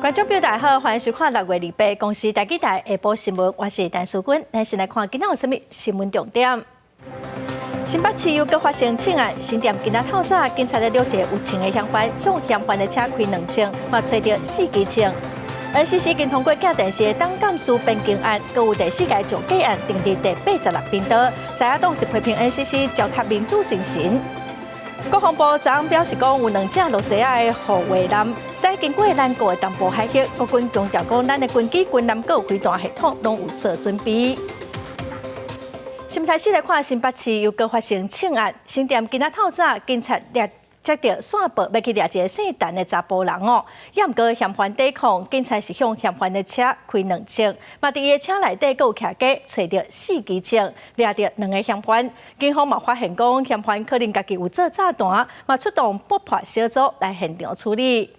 觀眾朋友大家好，歡迎收看6月28公視台語台下晡新聞，我是陳淑君。咱先來看今仔有啥物新聞重點。新北市又閣發生槍案，新店今仔透早，警察咧抓一个有槍的嫌犯，向嫌犯的車開兩槍，嘛揣著四支槍。NCC 已經通過鏡電視的董監事變更案，閣有第四屆上架案，定佇第86頻道。在野黨是批評 NCC 糟蹋民主精神。國防部昨昏表示講，有兩隻露西亞的護衛艦，駛經過咱國的東部海域。國軍強調講，咱的軍機、軍艦閣有飛彈系統攏有做準備。新聞開始來看新北市又閣發生槍案，新店今仔透早，警察掠接著線報，欲去掠一个姓陳的查埔人哦。也毋過嫌犯抵抗，警察是向嫌犯的車開兩槍，嘛佇伊的車內底閣有徛家，揣著四支槍，掠著兩个嫌犯。警方嘛發現講，嫌犯可能家己有做炸彈，嘛出動爆破小組來現場處理。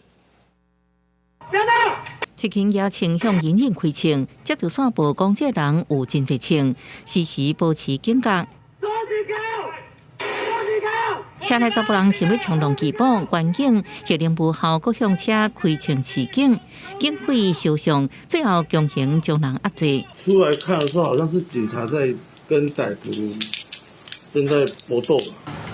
特警野槍向隱隱開槍，接著線報講這人有真濟槍，時時保持警覺。車內查埔人想欲衝動拒捕，員警喝令無效，閣向車開槍示警，警匪相向，最後強行將人壓制。出來看的時候，好像是警察在跟歹徒正在搏鬥。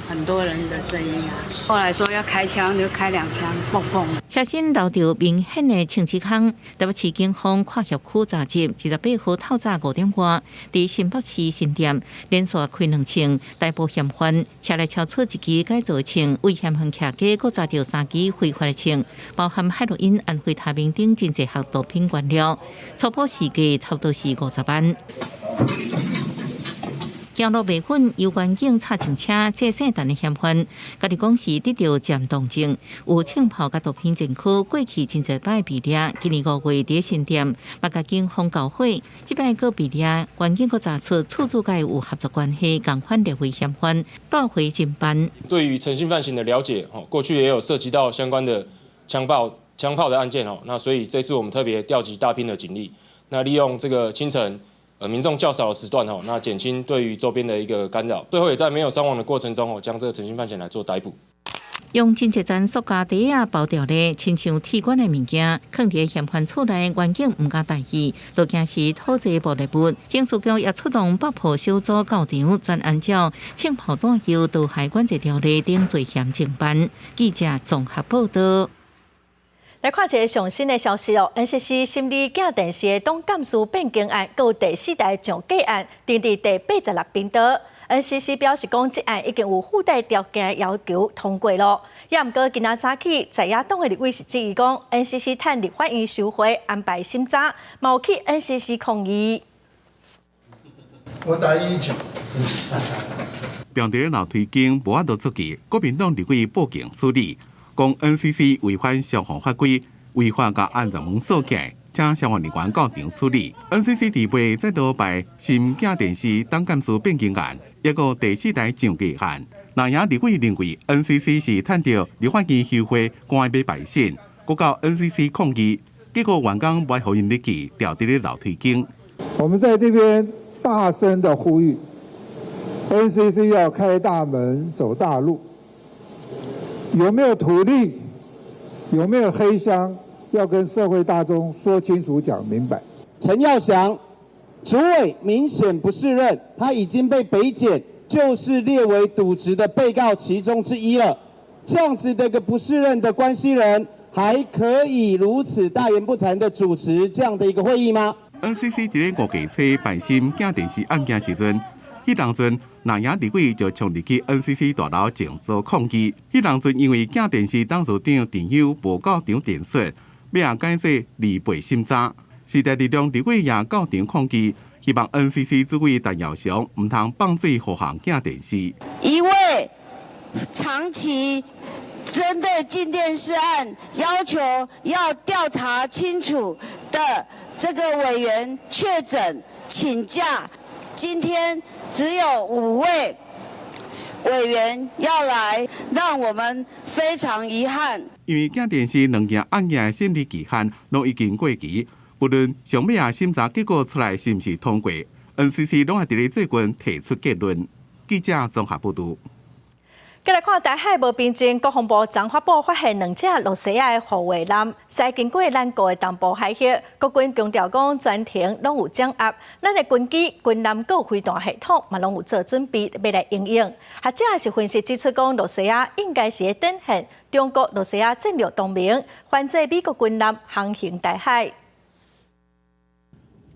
很多人的聲音啊，後來說要開槍就開兩槍，砰砰。車身留著明顯的槍支空。台北市警方跨轄區查緝，28號透早5點外，佇新北市新店連續開兩槍逮捕嫌犯，車內搜出一支改造槍，為嫌犯徛家，閣查著三支非法的槍，包含海洛因、安非他命等真濟項毒品原料。初步市價差不多是50萬。行路袂穩，由員警插上車，這姓陳的嫌犯，家己講是得著漸凍症，有槍炮佮毒品前科，過去真濟擺被掠。今年5月佇新店，嘛共警方交火，這擺閣被掠，員警閣查出厝主佮伊有合作關係，共款列為嫌犯，帶回偵辦。對於誠信犯行的了解，過去也有涉及到相關的槍炮的案件，那所以這次我們特別調集大批的警力，那利用這個清晨，民眾較少的時段吼，那減輕對於周邊的一個干擾。最後也在沒有傷亡的過程中吼，將這個陳姓犯嫌來做逮捕。用真濟層塑膠袋仔包著咧，親像鐵管的物件，囥佇嫌犯厝內，員警毋敢大意，都驚是土製爆裂物。刑事局也出動爆破小組到場，全按照槍炮彈藥毒害管制條例等罪嫌偵辦。記者綜合報道。來看一个上新的消息哦，NCC 審理鏡電視的董監事變更案，閣有第四台上架案，定佇第86頻道。NCC 表示講，這案已經有附帶條件要求通過咯。也毋過今仔早起，在野黨的立委是質疑講，NCC 趁立法院休會安排審查，嘛有去 NCC 抗議。我打一九。重佇咧樓梯間無法度出去，國民黨立委報警處理。講 NCC 違反消防法規，違法共安全門鎖起來，請消防人員到場處理。NCC 禮拜再度排審鏡電視董監事變更案，抑閣第四台上架案。藍營立委認為 NCC 是趁著立法院休會，趕欲排審，閣到 NCC 抗議，結果員工袂予𪜶入去，牢佇咧樓梯間。我們在這邊大聲的呼籲，NCC 要開大門，走大路。有沒有圖利？有沒有黑箱？要跟社會大眾說清楚、講明白。陳耀祥主委明顯不適任，他已經被北檢就是列為瀆職的被告其中之一了。這樣子的一個不適任的關係人，還可以如此大言不慚的主持這樣的一個會議嗎？NCC 佇咧五月初排審鏡電視案件時陣，彼當陣藍營立委就衝入去 NCC 大樓靜坐抗議。彼當陣因為鏡電視董事長陳優無到場陳述，欲改做禮拜審查。時代力量立委也到場抗議，希望 NCC 主委陳耀祥毋通放水予行鏡電視。一位長期針對鏡電視案要求要調查清楚的這個委員確診請假。今天只有五位委員要來，讓我們非常遺憾。因為鏡電視兩件案件的審理期限攏已經過期，無論上尾仔審查結果出來是毋是通過，NCC 攏會佇咧最近提出結論。記者綜合報導。繼來看台海無平靜，國防部昨發布發現兩隻露西亞的護衛艦，駛經過咱國的東部海域。國軍強調講，全程攏有掌握，咱的軍機、軍艦閣飛彈系統嘛攏有做準備，欲來因應。學者是分析指出講，露西亞應該是咧展現中國露西亞戰略同盟，反制美國軍艦航行台海。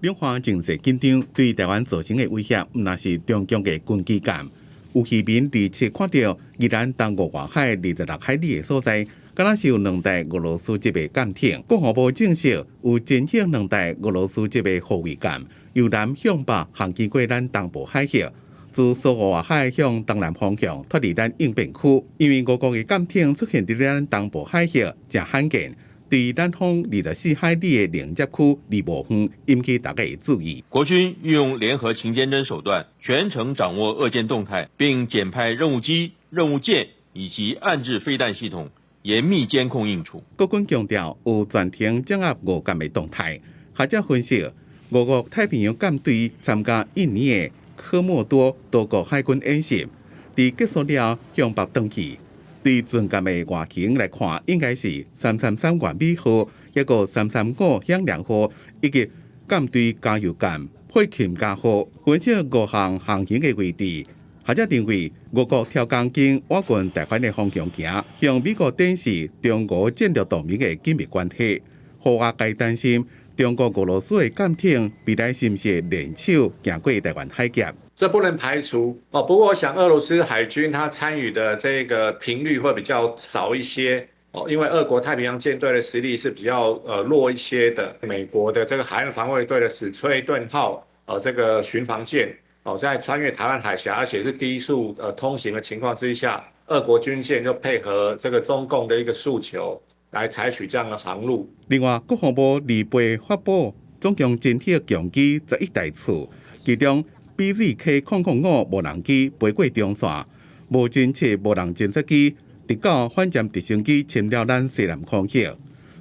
兩岸情勢緊張，對台灣造成的威脅，毋但是中共的軍機艦。有漁民27看著宜蘭東部外海26海里的所在，敢若是有兩台俄羅斯籍的艦艇。國防部證實有偵測兩台俄羅斯籍的護衛艦，由南向北航經過咱東部海域，自蘇澳外海向東南方向脫離咱應變區。因為俄國的艦艇出現佇咱東部海域，誠罕見。對咱方24海里的連接區離無遠，引起大家的注意。國軍運用聯合情監偵手段，全程掌握俄艦動態，並檢派任務機、任務艦以及岸置飛彈系統，嚴密監控應處。國軍強調有全程掌握俄艦的動態。學者分析，俄國太平洋艦隊參加印尼的科莫多多國海軍演習，佇結束了向北轉去。對船艦的外形來看，應該是333完美號、抑閣335響亮號，以及艦隊加油艦佩琴加號。分析五項航行的位置，學者認為，俄國挑工經倚近台灣的方向行，向美國展示中俄戰略同盟的緊密關係，予外界擔心中國俄羅斯的艦艇未來是毋是聯手行過台灣海峽。這不能排除哦，不過我想俄羅斯海軍他參與的這個頻率會比較少一些哦，因為俄國太平洋艦隊的實力是比較弱一些的。美國的這個海岸防衛隊的史崔頓號這個巡防艦哦，在穿越台灣海峽，而且是低速通行的情況之下，俄國軍艦就配合這個中共的一個訴求，來採取這樣的航路。另外，國防部28發布總共偵測強機11台次，其中 BZK-005無人機飛過中線，無偵測無人偵察機，直到反潛直升機侵入咱西南空域，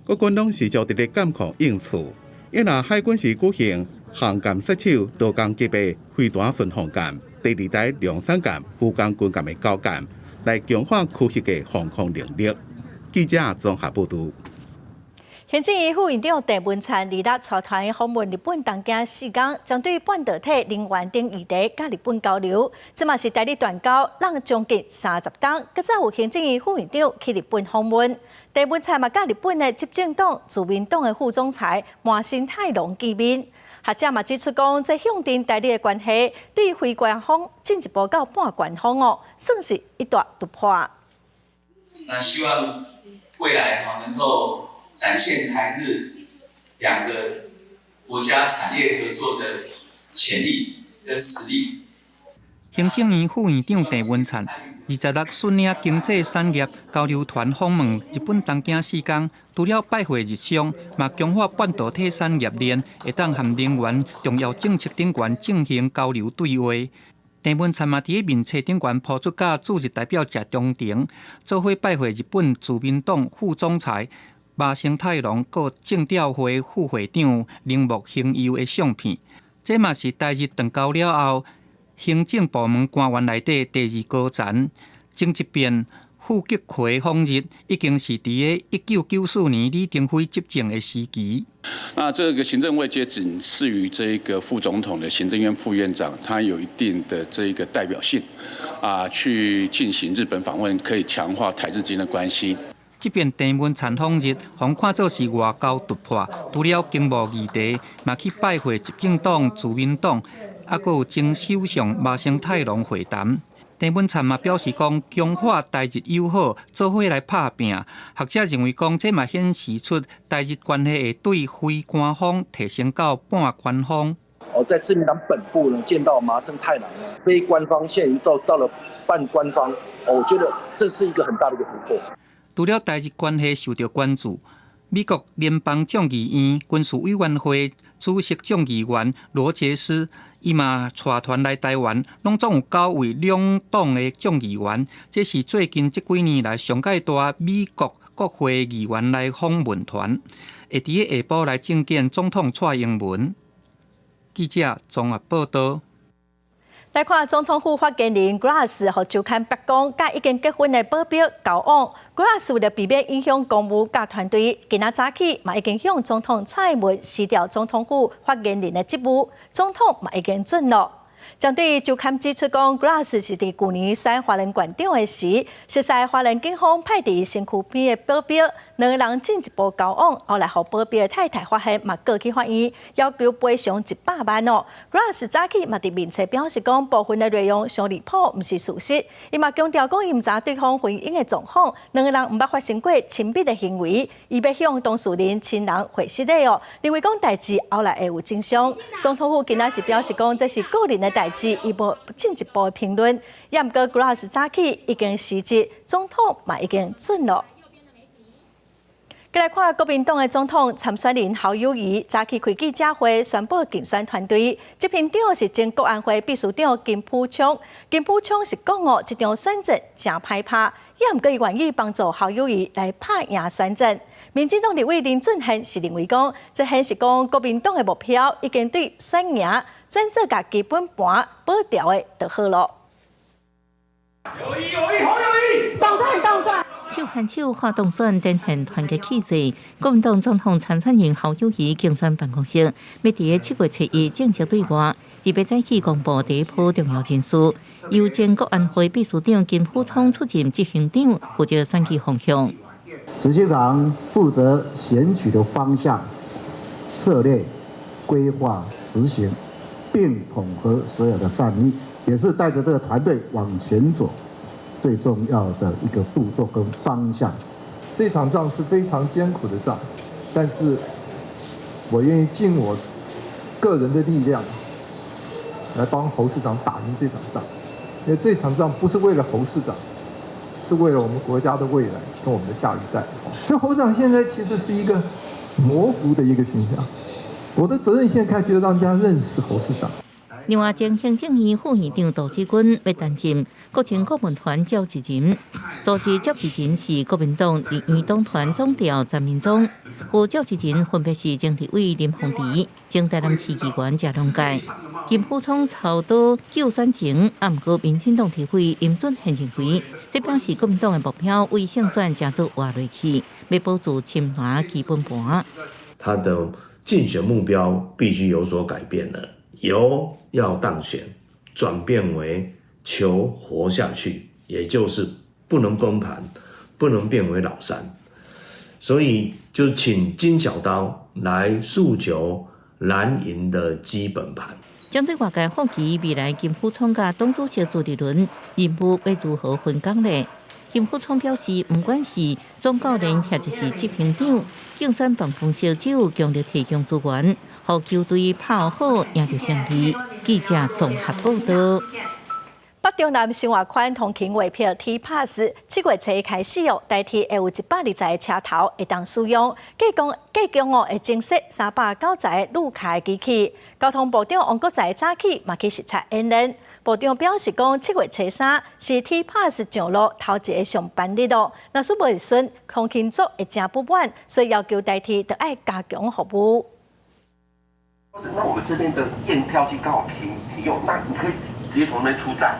國軍攏持續佇咧監控應處。因若海軍是舉行航艦殺手多工級的飛彈巡防艦、第二代量產艦、福岡軍艦的交艦，來強化區域的防空能力。記者綜合報導。行政院副院長鄭文燦二日帶團訪問日本東京四天，針對半導體、能源等議題佮日本交流。這嘛是台日斷交攏將近30冬，閣再有行政院副院長去日本訪問。鄭文燦嘛佮日本的執政黨自民黨的副總裁麻生太郎見面。學者嘛指出講，這向定台日的關係對非官方進一步到半官方哦，算是一大突破。那希望未來哈能夠展現台日兩個國家產業合作的潛力跟實力。行政院副院長鄭文燦26率領經濟產業交流團訪問日本東京四天，除了拜會日商，嘛強化半導體產業鏈，會當和能源重要政策頂懸進行交流對話。鄭文燦嘛佇咧面冊頂懸 po 出佮駐日代表食中昼，做伙拜會日本自民黨副總裁麻生太郎，佮政調會副會長鈴木亨友的相片。這嘛是台日斷交了後，行政部門官員內底第二高層。前一遍傅菊葵訪日，已經是佇咧1994年李登輝執政的時期。那這個行政位階僅次於這個副總統的行政院副院長，他有一定的這個代表性，啊，去進行日本訪問，可以強化台日之間的關係。這遍鄭文燦訪日，予人看做是外交突破。除了經貿議題，嘛去拜會執政黨自民黨，抑閣有前首相麻生太郎會談。鄭文燦嘛表示講，強化台日友好，做伙來拍拚。學者認為講，這嘛顯示出台日關係會對非官方提升到半官方。哦，在自民黨本部呢，見到麻生太郎呢，非官方現已到了半官方。哦，我覺得這是一個很大的一個突破。除了台日關係受著關注，美國聯邦眾議院軍事委員會主席眾議員羅傑斯伊嘛帶團來台灣，攏總有九位兩黨的眾議員，這是最近這幾年來上蓋大美國國會議員來訪問團，會佇下晡來政見總統蔡英文。記者綜合報道。來看總統府發言人 Grass 予周刊曝光，佮已經結婚的保鏢交往。Grass 為了避免影響公務佮團隊，今仔早起嘛已經向總統蔡英文辭掉總統府發言人的職務，總統嘛已經准咯。針對周刊指出講，Grass 是佇舊年選花蓮縣長的時，熟似花蓮警方派佇身軀邊的保鏢，兩个人進一步交往，後來予保鏢的太太發現，嘛告去法院，要求賠償100萬哦。Grass 早起嘛佇面冊表示講，部分的內容傷離譜，毋是事實。伊嘛強調講，伊毋知對方婚姻的狀況，兩个人毋捌發生過親密的行為，伊欲向當事人親人回失禮哦。認為講代誌後來會有真相。總統府今仔是表示講，這是個人的代誌，伊無進一步的評論。也毋過 Grass 早起已經辭職，總統嘛已經准咯。過來看國民黨的總統參選人侯友宜早起開記者會宣布競選團隊，執行長是前國安會秘書長金溥聰。金溥聰是講哦，這場選戰誠歹拍，也毋過伊願意幫助侯友宜來拍贏選戰。民進黨立委林俊憲是認為講，這顯示講國民黨的目標已經對選贏轉做共基本盤保牢的就好囉。友宜友宜侯友宜，當選當選。手牽手看當選，展現團結氣勢。國民黨總統參選人侯友宜競選辦公室，欲佇7月7日正式對外，特別早起公布第一波重要人事，由前國安會秘書長金溥聰出任執行長，負責選舉方向。執行長負責選舉的方向、策略、規劃、執行，並統合所有的戰力，也是帶着這個團隊往前走。最重要的一個步驟跟方向。這場仗是非常艱苦的仗，但是我願意盡我個人的力量來幫侯市長打贏這場仗，因為這場仗不是為了侯市長，是為了我們國家的未來跟我們的下一代。所以侯市長現在其實是一個模糊的一個形象，我的責任現在開始就讓大家認識侯市長。另外，前行政院副院長杜志軍欲擔任國情顧問團召集人，組織召集人是國民黨立院黨團總召陳明忠，副召集人分別是前立委林鳳池、前台南市議員謝龍介、金溥聰操刀救選情，啊，毋過民進黨立委林俊憲認為，這表示國民黨的目標為勝選誠做活落去，欲保住深藍基本盤。他的競選目標必須有所改變了。由要當選轉變為求活下去，也就是不能崩盤，不能變為老三，所以就請金小刀來訴求藍營的基本盤。針對外界好奇未來金溥聰佮黨主席朱立倫任務欲如何分工呢？金溥聰表示，毋管是總教練抑者是執行長，競選辦公室只有強力提供資源，予球隊拍好贏著勝利。記者綜合報道。北中南生活圈通勤月票 T Pass 7月初一開始哦，台鐵會有120個車頭會當使用，計共計共哦會增設390個綠卡機器。交通部長王國材早起嘛去視察演練，部長表示講，7月初三是 T Pass 上路頭一个上班日哦，若是無順，通勤族會誠不滿，所以要求台鐵著愛加強服務。那我們這邊的驗票機剛好停停用，那你可以直接從那邊出站。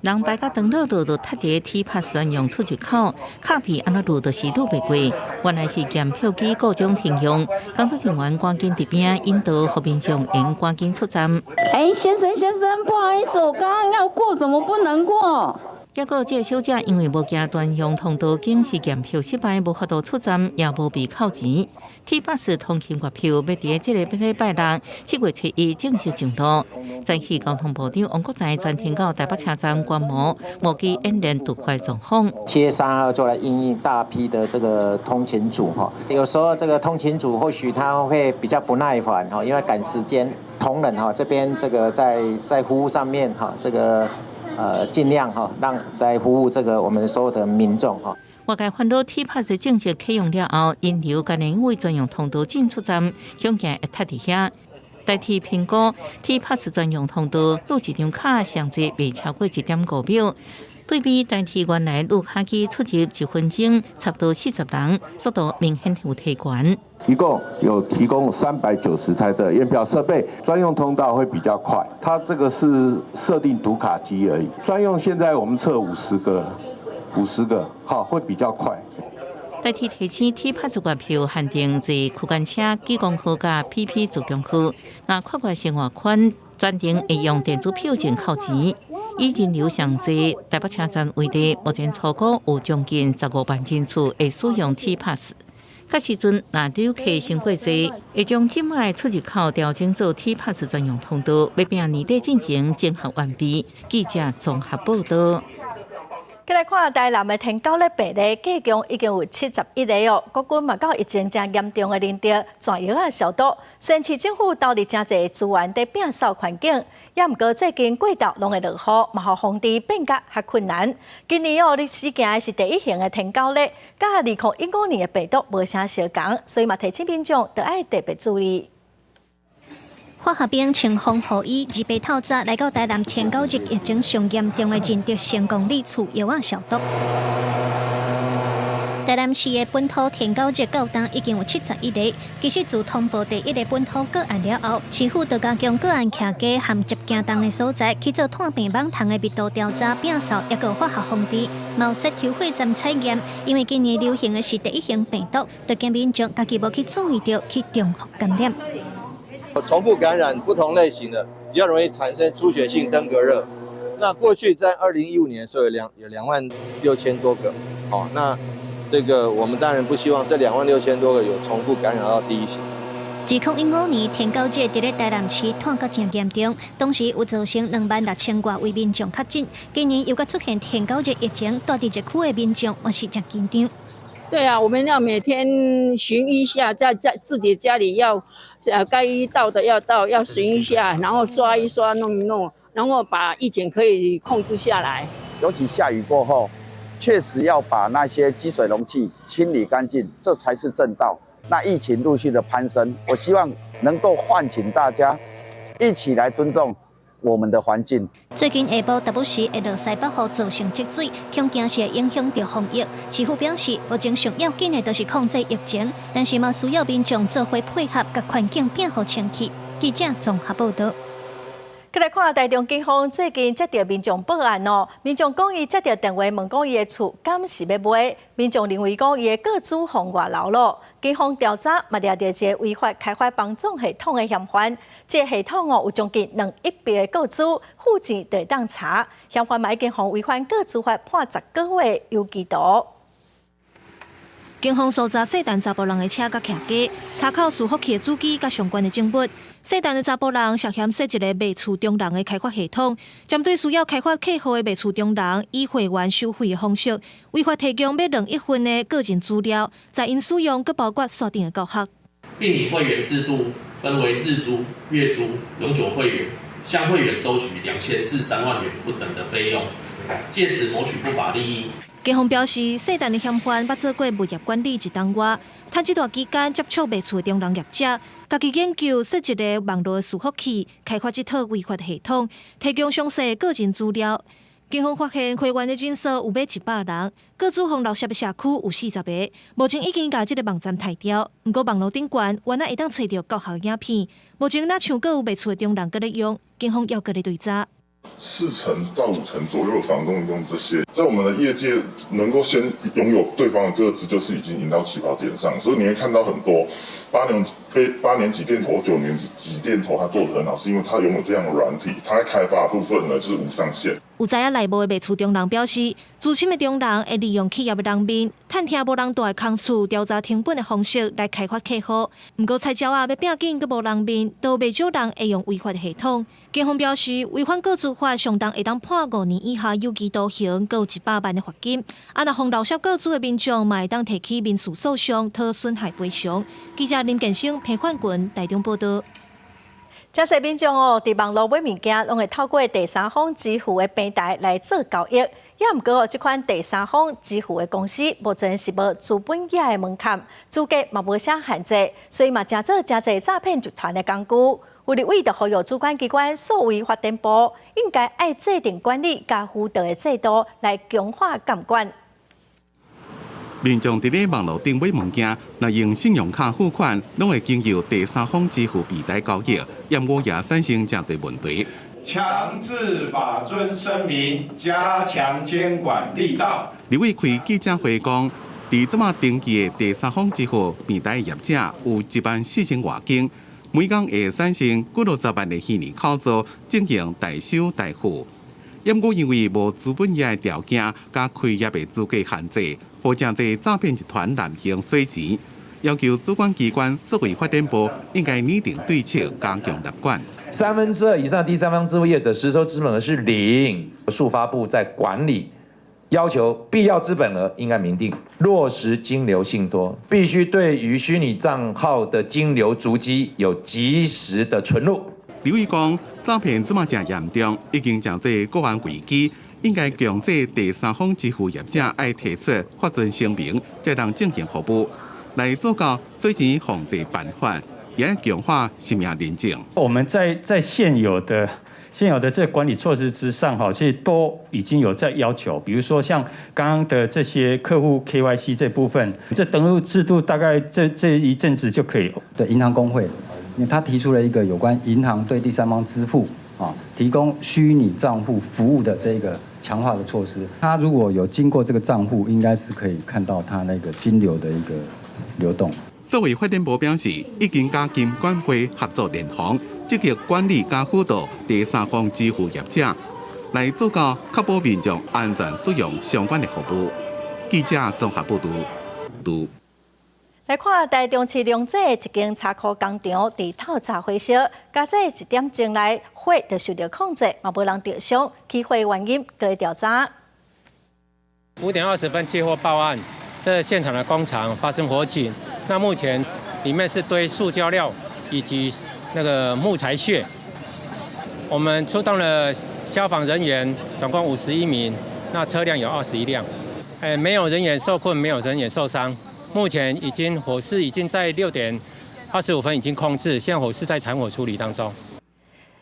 人排甲長樂路就塞佇 T Pass 專用出入口，卡片按怎擼就是擼袂過。原來是驗票機故障停用，工作人員趕緊佇邊引導，予民眾會趕緊出站。哎，先生先生，不好意思，我剛剛要過，怎麼不能過？結果，這个小姐因為無經專用通道警示驗票失敗，無法度出站，也無被扣錢。T Pass 通勤月票欲佇這个禮拜六7月7日正式上路。早起交通部長王國材專程到台北車站觀摩，模擬演練突發狀況。7月3號就來因應大批的這個通勤族哈，有時候這個通勤族或許他會比較不耐煩哈，因為趕時間，同仁哈這邊這個在服務上面哈這個。盡量哈，讓來服務這個我們所有的民眾哈。外界煩惱 T Pass 正式啟用了後，人流敢會因為專用通道進出站，恐驚會塞佇遐。台鐵評估 T-Pass 專用通道錄一張卡上濟袂超過1.5秒，對比台鐵原來錄卡機出入1分鐘差不多40人，速度明顯有提懸。一共有提供390台的驗票設備，專用通道會比較快。它這個是設定讀卡機而已，專用現在我們測五十個，五十個，好，會比較快。台鐵提醒 T-Pass 月票限定坐區間車、機公號佮 PP 自強號，若跨越生活圈，專程會用電子票證扣錢。以人流上濟台北車站為例，目前初估有將近15萬人次會使用 T-Pass。彼時陣，若旅客傷過濟，會將這擺出入口調整做 T-Pass 專用通道，欲拚年底進前整合完畢。記者綜合報道。過來看台南的天狗熱病例，計共已經有71個哦。國軍嘛佮疫情誠嚴重的仁德，全藥仔消毒。雖然市政府投入誠濟資源佇摒掃環境，也毋過最近過晝攏會落雨，嘛予防治變甲較困難。今年哦，你死驚的是第一型的天狗熱，佮2015年的病毒無啥相仝，所以嘛提醒民眾著愛特別注意。化學兵穿防護衣，28透早來到台南天狗熱疫情上嚴重的仁德成功里厝藥仔消毒。台南市的本土天狗熱到今已經有71例，其實自通報第一个本土個案了後，市府就加強個案徛家和接行動的所在去做傳病網蟲的密度調查、摒掃，抑閣化學防治，嘛有設抽血站採驗。因為今年流行的是第一型病毒，就驚民眾家己無去注意著去重複感染。重複感染不同類型的，比較容易產生出血性登革熱。那過去在2015年的時候有26,000多個，哦，那這個我們當然不希望這26,000多個有重複感染到第一型。2015年天狗熱佇咧台南市湠甲誠嚴重，當時有造成26,000外位民眾確診。今年又閣出現天狗熱疫情，蹛佇熱區的民眾嘛是誠緊張。對啊，我們要每天巡一下，在自己家裡要，該倒的要倒，要巡一下，然後刷一刷，弄一弄，然後把疫情可以控制下來。尤其下雨過後，確實要把那些積水容器清理乾淨，這才是正道。那疫情陸續的攀升，我希望能夠喚醒大家一起來尊重我們的環境。最近下晡逐不時會落西北雨，造成積水，恐驚是會影響著防疫。市府表示，目前上要緊的就是控制疫情，但是嘛需要民眾做伙配合，共環境摒予清氣。記者綜合報道。過來看台中警方最近接著民眾報案哦，民眾講伊接著電話問講伊的厝敢是欲賣，民眾認為講伊的個資予外流囉。警方調查嘛掠著一个違法開發房總系統的嫌犯，這个系統哦有將近2億筆的個資，付錢就會當查，嫌犯嘛已經予違反個資法判10個月有期徒。警方搜查姓陳查埔人的車佮徛家，查扣伺服器的主機佮相關的證物。姓陳的查埔人涉嫌設一个賣厝中人的開發系統，針對需要開發客戶的賣厝中人，以會員收費的方式，違法提供欲2億份的個人資料，在𪜶使用，閣包括線頂的教學。並以會員制度分為日租、月租、永久會員，向會員收取2000至3萬元不等的費用，借此謀取不法利益。警方表示，姓陳的嫌犯捌做過物業管理一冬外，趁這段期間接觸賣厝的中人業者，家己研究設一个網路的伺服器，開發這套違法系統，提供詳細個人資料。警方發現會員的人數有欲100人，個資予漏洩的社區有40個，目前已經共這个網站刣掉。毋過網路頂懸，原來會當揣著教學影片。目前若像閣有賣厝的中人閣咧用，警方猶閣咧追查。 4成到5成左右的房東用這些，在我們的業界能夠先擁有對方的個資，就是已經贏到起跑點上。所以你會看到很多8年級店頭、9年級店頭，他做得很好，是因為他擁有這樣的軟體，他在開發的部分呢，就是無上限。有知影內幕的賣厝中人表示，資深的中人會利用企業的人面，探聽無人蹛的空厝調查成本的方式來開發客戶。毋過菜鳥仔欲拚緊閣無人面，都袂少人會用違法的系統。警方表示，違反個資法上重會當判5年以下有期徒刑，閣有100萬的罰金。啊，若予漏洩個資的民眾，嘛會當提起民事訴訟，討損害賠償。記者林建生、彭焕群台中報導。誠濟民眾哦，佇網路買物件，攏會透過第三方支付的平台來做交易。也毋過哦，這款第三方支付的公司，目前是無資本額的門檻，資格嘛無啥限制，所以嘛成做誠濟詐騙集團的工具。有立委就呼籲主管機關數位發展部應該愛制定管理佮輔導的制度來強化監管。民眾佇咧網路頂買物件，若用信用卡付款，攏會經由第三方支付平台交易，毋過也產生誠濟問題。強制法遵聲明，加強監管力道。立委開記者會講，佇這馬登記的第三方支付平台業者有1萬4千外間，每工會產生幾落十萬的虛擬口座進行代收代付。毋過因為無資本業的條件佮開業的資格限制，予誠濟詐騙集團濫行洗錢，要求主管機關數位發展部應該擬定對策，加強立管。 2/3以上第三方支付業者實收資本額是零，數發部在管理要求必要資本額應該明定，落實金流信託，必須對於虛擬賬號的金流足跡有及時的存入。立委講，詐騙這馬誠嚴重，已經誠濟國安危機，應該強制第三方支付業者愛提出法遵聲明，才能進行服務，來做到洗錢防制辦法，也強化實名認證。我們在現有的這個管理措施之上，哈，其實都已經有在要求，比如說像剛剛的這些客戶 KYC 這部分，這登錄制度大概這一陣子就可以。對銀行公會，因為他提出了一個有關銀行對第三方支付啊提供虛擬賬戶服務的這個強化的措施。他如果有經過這個賬戶，應該是可以看到他那個金流的一個流動。數位發展部表示，已經佮金管會合作聯防，積極管理佮輔導第三方支付業者，來做到確保民眾安全使用相關的服務。記者綜合報導。來看台中市龍井一間柴箍工廠，佇透早火燒，加早1點鐘內火就受著控制，嘛無人著傷，起火原因閣調查。 5點20分接獲報案，這現場的工廠發生火警，那目前裡面是堆塑膠料以及那個木材屑。我們出動了消防人員，總共51名，那車輛有21輛，沒有人員受困，沒有人員受傷。目前已經火勢已經在6點25分已經控制，現在火勢在殘火處理當中。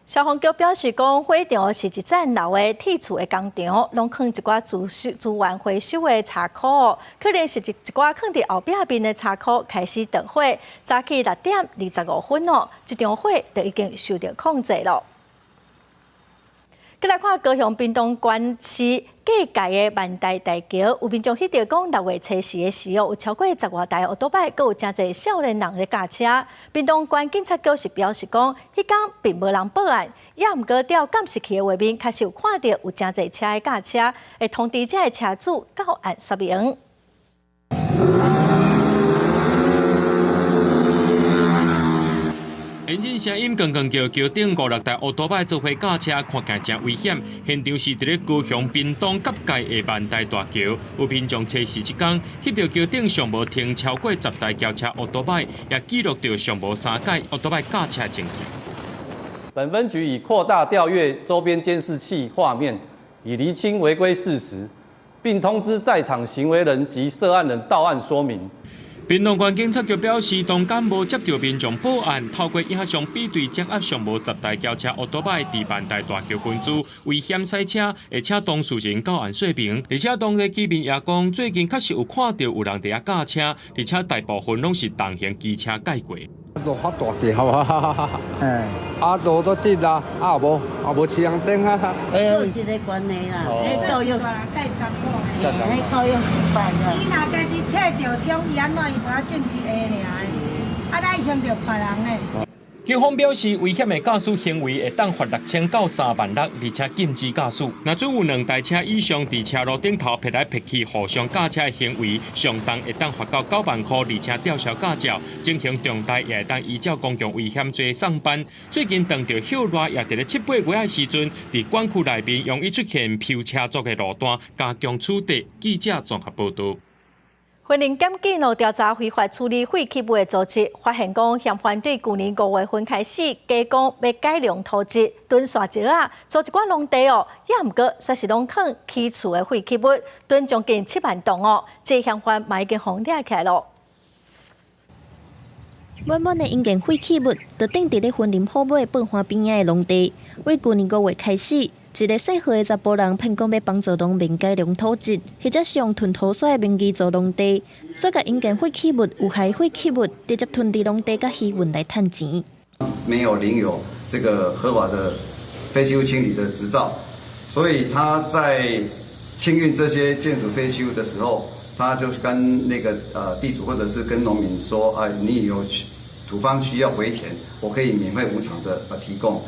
消防局表示講，火場是一層樓的鐵厝的工廠，攏囥一寡資源回收的柴箍，可能是一寡囥佇後壁面的柴箍開始著火。早起6點25分哦，這場火就已經受著控制了。閣來看高雄屏東縣市隔界的萬代大橋，有民眾翕著講6月初四的時候，有超過十外台歐多擺，閣有誠濟少年人咧駕車。屏東縣警察局是表示講，彼工並無人報案，也毋過調監視器的畫面，確實有看著有誠濟車咧駕車，會通知這个車主到案說明。引擎聲音剛剛叫，橋頂五六台烏托擺做伙駕車，看起來誠危險。現場是佇咧高雄屏東結界的萬代大橋，有民眾初四這工，翕著橋頂上無停超過10台轎車烏托擺，也記錄著上無三擺烏托擺駕車情形。本分局已擴大調閱周邊監視器畫面，以釐清違規事實，並通知在場行為人及涉案人到案說明。屏東縣警察局表示，當天無接著民眾報案，透過影像比對，掌握上無10台轎車烏托擺佇萬代大橋群組危險駛車，會請當事人到案說明。而且當地居民也講，最近確實有看著有人佇遐駕車，而且大部分攏是重型機車蓋過。路較大條啊，啊路都直啊，啊無啊無青燈啊。有這个關係啦，彼教育，彼教育失敗啦。伊若家己切著傷，伊按怎伊無愛見一个爾，啊，咱傷著別人的。警方表示，危險的駕駛行為會當罰6000到3萬6，而且禁止駕駛。若準有兩台車以上佇車路頂頭趯來趯去互相駕車的行為，上重會當罰到9萬箍，而且吊銷駕照。情形重大也會當依照公共危險罪送辦。最近當著歇熱，也佇咧七八月的時陣，佇管區內面容易出現飆車族的路段，加強取締。記者綜合報導。雲林檢警路調查非法處理廢棄物的組織，發現講嫌犯對舊年5月份開始，加講欲改良土質，囤沙石仔，做一寡農地哦，也毋過煞是攏囥起厝的廢棄物，囤將近7萬噸哦，這嫌犯嘛已經予掠起來囉。滿滿的營建廢棄物，就擲佇咧雲林虎尾八花邊仔的農地。為舊年5月開始，一个姓何的查埔人騙講欲幫助農民改良土質，或者是用囤土沙的名義做農地，煞共營建廢棄物、有害廢棄物直接囤佇農地佮漁運來趁錢。沒有領有這個合法的廢棄物清理的執照，所以他在清運這些建築廢棄物的時候，他就是跟那個地主或者是跟農民說：啊，你有土方需要回填，我可以免費無償的提供。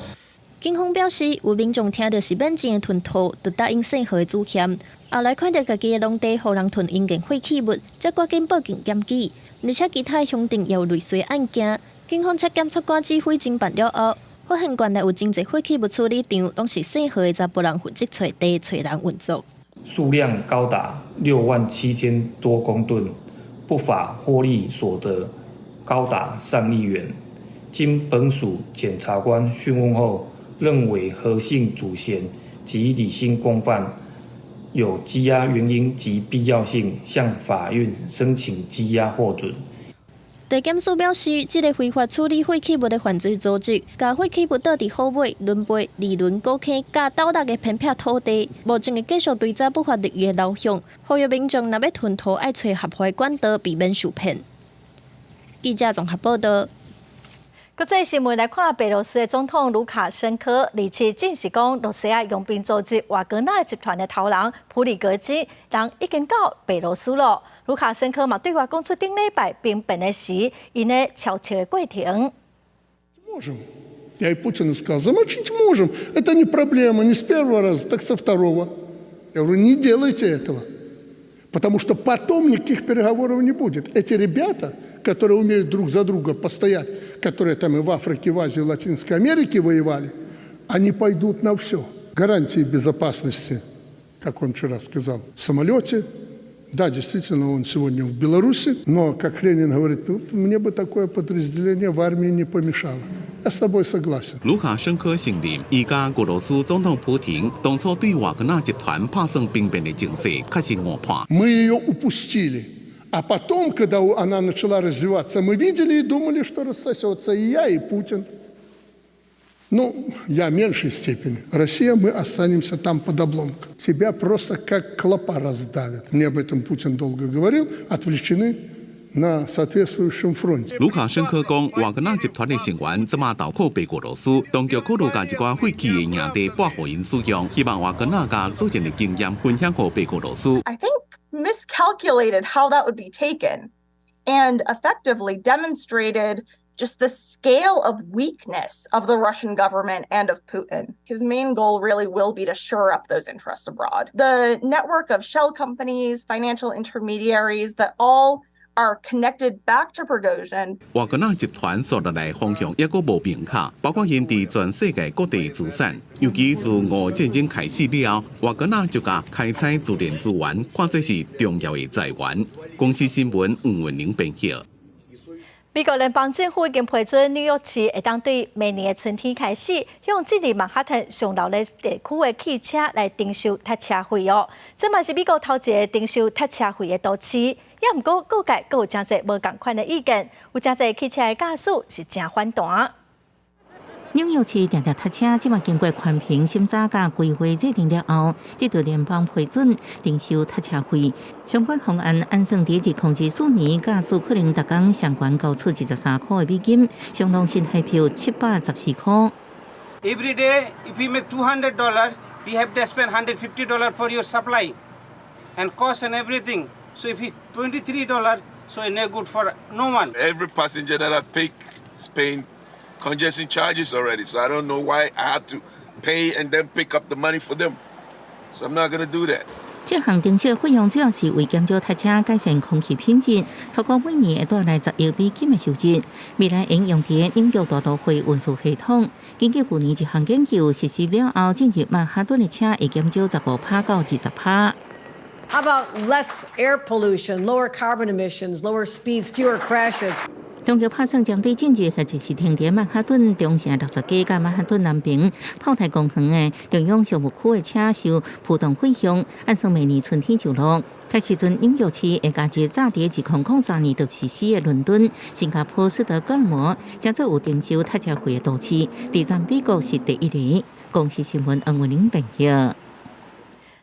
警方表示，有民眾聽著是免錢的囤土，就答應姓何的主嫌。後來看著家己的農地予人囤營建廢棄物，才趕緊報警檢舉。而且其他鄉鎮也有類似案件。警方請檢察官指揮偵辦了後，發現縣內有真濟廢棄物處理場，攏是姓何的查埔人負責揣地、揣人運作。數量高達6萬7千多公噸，不法獲利所得高達上億元。經本署檢察官訊問後，認為何姓主嫌及李姓共犯有羈押原因及必要性，向法院申請羈押獲准。地檢署表示，這个非法處理廢棄物的犯罪組織，共廢棄物倒佇虎尾、崙背、二崙、古坑、佮斗六的偏僻土地，目前會繼續追查不法利益的流向，呼籲民眾若欲囤土，愛揣合法管道，避免受騙。記者綜合報道。國際新聞來看，白羅斯的總統盧卡申科，27證實講，羅西亞傭兵組織瓦格納集團的頭人普里格金，人已經到白羅斯囉。盧卡申科嘛對外講出頂禮拜兵變的時，𪜶咧悄悄的過程。 Можем. Я и Путину сказал, замочить можем. Это не проблема, не с первого раза, так со второго. Я говорю, не делайте этого. Потому что потом никаких переговоров не будет. Эти ребята, которые умеют друг за друга постоять, которые там и в Африке, в Азии, в Латинской Америке воевали, они пойдут на все. Гарантии безопасности, как он вчера сказал, в самолете. Да, действительно, он сегодня в Беларуси, но, как Ленин говорит, ну, мне бы такое подразделение в армии не помешало. Я с тобой согласен. 盧卡申科承認，伊佮俄羅斯總統普廷當初對瓦格納集團拍算兵變的情勢，確實誤判。 Мы ее упустили. А потом, когда она начала развиваться, мы видели и думали, что рассосется и я, и Путин. Ну, я в меньшей степени. Россия, мы останемся там под обломком. Тебя просто как клопа раздавят. Мне об этом Путин долго говорил. Отвлечены на соответствующем фронте. 盧卡申科講，瓦格納集團的成員這馬投靠白俄羅斯，當局考慮共一寡廢棄的營地撥予𪜶使用，希望瓦格納共組戰的經驗分享予白俄羅斯。 I think miscalculated how that would be taken and effectively demonstrated just the scale of weakness of the Russian government and of Putin. His main goal really will be to shore up those interests abroad. The network of shell companies, financial intermediaries that all are connected back to Prigozhin. 瓦格納集團紲落來方向抑閣無明確，包括𪜶佇全世界各地資產。尤其自俄戰爭開始了後，瓦格納就共開採自然資源看作是重要的財源。公視新聞黃文玲編輯。美國聯邦政府已經批准紐約市會當對明年的春天開始，向進入曼哈頓上流的地區的汽車來徵收泊車費哦。這嘛是美國頭一个徵收泊車費的都市，也毋過各界閣有誠濟無仝款的意見，有誠濟汽車的駕駛是誠反彈。紐約市定定泊車，這馬經過環評審查佮規劃制定了後，得到聯邦批准徵收泊車費。相關方案按算佇2024年，駕駛可能逐工上懸高出23塊的美金，相當新台票714塊。 Every day, if we make $200, we have to spend $150 for your supply and cost and everything. So if it's $23, so it's no good for no one. Every passenger that I pick is paying congestion charges already, so I don't know why I have to pay and then pick up the money for them. So I'm not gonna do that. 這項徵收費用主要是為減少塞車、改善空氣品質，超過每年會帶來10億美金的收入。未來應用佇紐約大都會運輸系統。根據去年一項研究實施了後，進入曼哈頓的車會減少15趴到20趴。 How about less air pollution, lower carbon emissions, lower speeds, fewer crashes? 當局拍算針對進入或者是停佇曼哈頓中城60街佮曼哈頓南爿炮台公園的中央商務區的車收浮動費用，按算明年春天就落。彼時陣紐約市會加入早佇2003年就實施的倫敦、新加坡、斯德哥爾摩，成做有徵收泊車費的都市，佇全美國是第一个。公視新聞黃文玲編譯。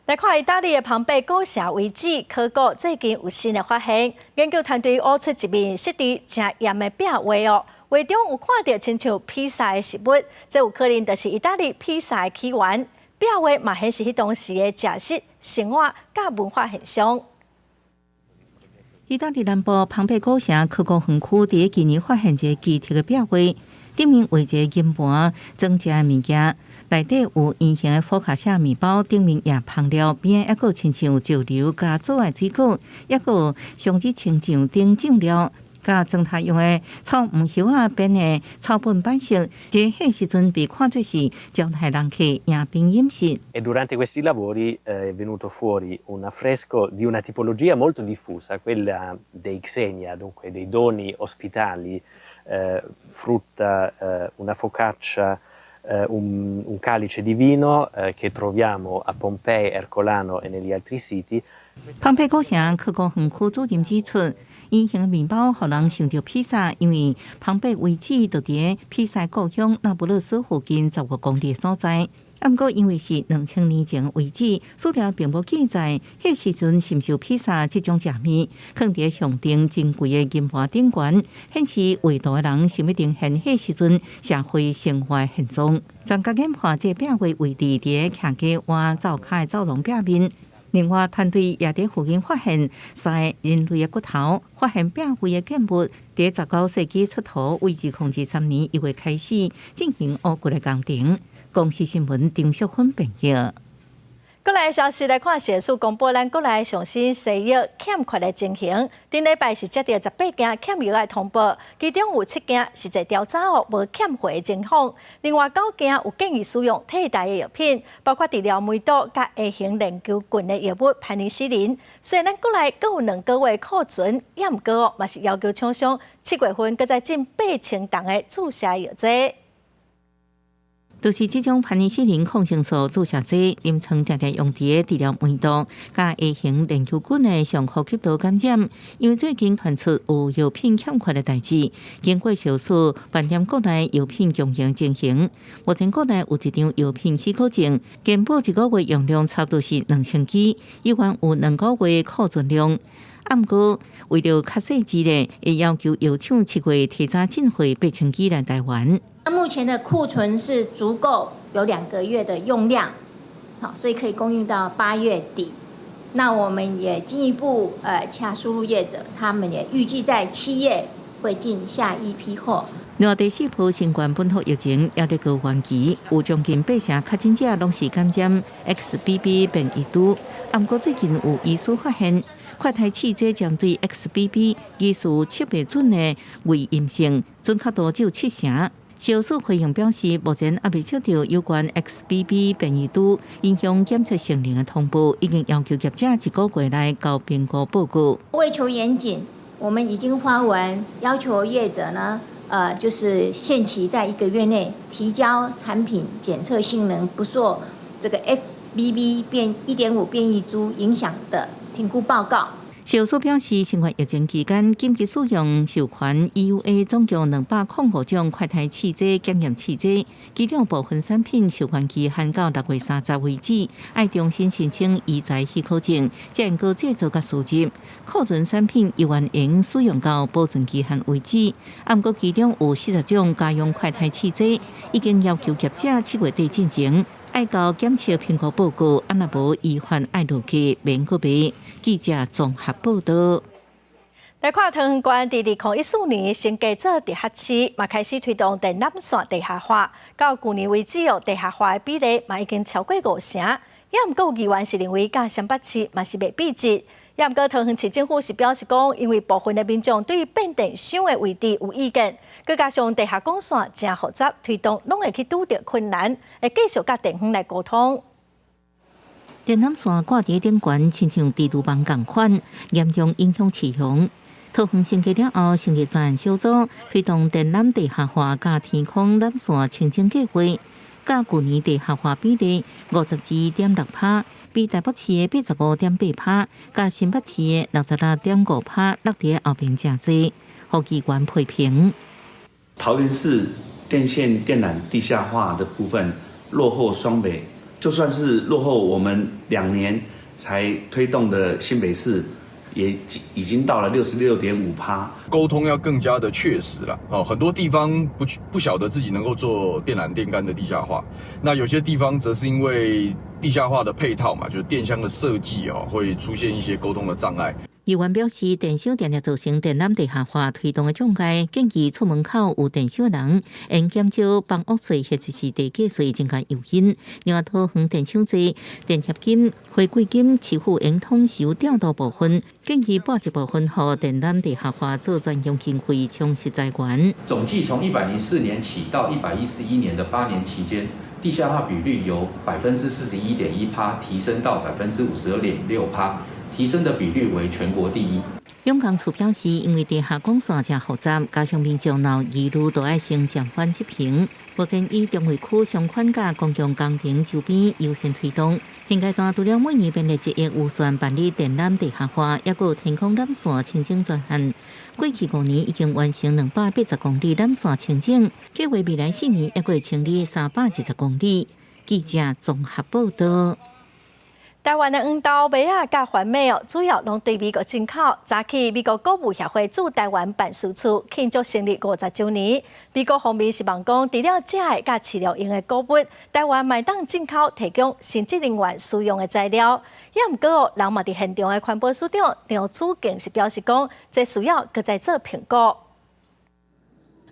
來看意大利的龐貝古城遺址考古最近有新的發現，研究團隊挖出一面質地誠嚴的壁畫哦，畫中有看著親像披薩的食物，這有可能就是意大利披薩的起源。壁畫嘛顯示彼當時的食食生活佮文化現象。意大利南部龐貝古城考古園區佇今年發現一个奇特的壁畫，頂面畫一个銀盤裝食的物件。內底有圓形的佛卡夏麵包，頂面也香料，邊仔猶閣親像石榴佮棗的水果，猶閣有松子青醬頂醬料，佮裝塔用的草黃葉仔編的草本擺飾。這彼時陣被看做是招待人客迎賓飲食。 E durante questi lavori è venuto fuori un affresco di una tipologia molto diffusa, quella dei xenia, dunque dei doni ospitali, frutta, una focaccia, un calice di vino che troviamo a Pompei, Ercolano e negli altri siti。龐貝古城考古園區主任指出，圓形麵包予人想著披薩，因為龐貝遺址就佇披薩故鄉那不勒斯附近15公里所在。毋過因為是2000年前遺址，資料並無記載，彼時陣是毋是有披薩這種食物，囥佇象徵珍貴的銀盤頂懸，顯示畫圖的人想欲呈現彼時陣社會生活現狀。專家研判這壁畫位置佇徛家倚灶跤的走廊壁面。另外，團隊也佇附近發現三個人類的骨頭，發現壁畫的建物，佇19世紀出土，為2023年1月開始進行挖掘的工程。公視新聞張淑芬編譯。國內消息來看，食藥署公布咱國內上新西藥欠缺的情形。頂禮拜是接著18件欠藥的通報，其中有7件實際調查後無欠貨的情況，另外9件有建議使用替代的藥品，包括治療梅毒佮 A 型鏈球菌的藥物盤尼西林。雖然咱國內閣有2個月庫存，也毋過嘛是要求廠商7月份閣再進8000筒的注射藥劑。就是這種盤尼西林抗生素注射劑，臨床定定用佇治療梅毒佮 A 型鏈球菌的上呼吸道感染。因為最近傳出有藥品欠缺的代誌，經過食藥署盤點國內藥品供應情形，目前國內有一張藥品許可證，健保一個月用量差不多是2000支，依然有2個月庫存量。毋過為著較細緻咧，會要求藥廠7月提早進貨8000支來台灣。那目前的庫存是足夠有2個月的用量，好，所以可以供應到8月底。那我們也進一步洽輸入業者，他們也預計在7月會進下一批貨。另外，第四波新冠本土疫情也佇高原期，有將近八成確診者攏是感染 XBB 變異株。毋過最近有醫師發現，快篩試劑針對 XBB 疑似測袂準的偽陰性，準確度只有7成。食藥署回應表示，目前猶未接著有關 XBB 變異株影響檢測性能的通報，已經要求業者一個月內交評估報告。為求嚴謹，我們已經發文要求業者呢，就是限期在一個月內提交產品檢測性能不受這個 XBB 變1.5變異株影響的評估報告。食藥署表示，新冠疫情期間緊急使用授權 EUA 總共205種快篩試劑檢驗試劑，其中部分產品授權期限到6月30為止，愛重新申請醫材許可證，才能閣製造佮輸入。庫存產品猶原會使用到保存期限為止。毋過其中有40種家用快篩試劑已經要求業者7月底進前愛交檢測評估報告，啊若無依法愛落架免閣賣。記者綜合報導。來看桃園縣，佇2014年升格做直轄市，嘛開始推動電纜線地下化。到舊年為止哦，地下化的比例嘛已經超過5成。也毋過有議員是認為，佮雙北市嘛是袂比質。也毋過桃園市政府是表示講，因為部分的民眾對變電箱的位置有意見，閣加上地下管線誠複雜，推動攏會去拄著困難，會繼續佮電方來溝通。電纜線掛佇頂懸，親像蜘蛛網仝款，嚴重影響市容。桃園升格了後，成立專案小組，推動電纜地下化佮天空纜線清整計劃。佮舊年地下化比例52.6%，比台北市的85.8%，佮新北市的66.5%落佇後面誠濟。胡議員批評：桃園市電線電纜地下化的部分落後雙北，就算是落後我們2年才推動的新北市，也已經到了66.5%。溝通要更加的確實了，哦，很多地方不曉得自己能夠做電纜電桿的地下化，那有些地方則是因為地下化的配套嘛，就是電箱的設計哦，會出現一些溝通的障礙。議員表示，電箱定定造成電纜地下化推動的障礙，建議厝門口有電箱的人，應減少房屋稅或者是地價稅增加誘因。另外，桃園電廠稅、電協金、回饋金，市府應統籌調度部分，建議撥一部分予電纜地下化做專用經費，充實資源。總計從104年起到111年的8年期間，地下化比率由41.1%提升到52.6%。提升的比率為全國第一。永康處表示，因為地下管線誠複雜，加上民眾若有疑慮，都愛先暫緩執行。目前以中坜區相款佮公共工程周邊優先推動。現階段除了每年編列1億預算辦理電纜地下化，抑閣有天空纜線清整專案。過去5年已經完成280公里纜線清整，計劃未來4年抑閣會清理320公里。記者綜合報道。台灣的黃豆、麥仔佮番麥哦，主要攏對美國進口。早起，美國穀物協會駐台灣辦事處慶祝成立50週年。美國方面希望講，除了食的佮飼料用的穀物，台灣嘛會當進口提供神職人員使用的材料。也毋過哦，人嘛佇現場的環保署長張子敬是表示講，這需要閣再做評估。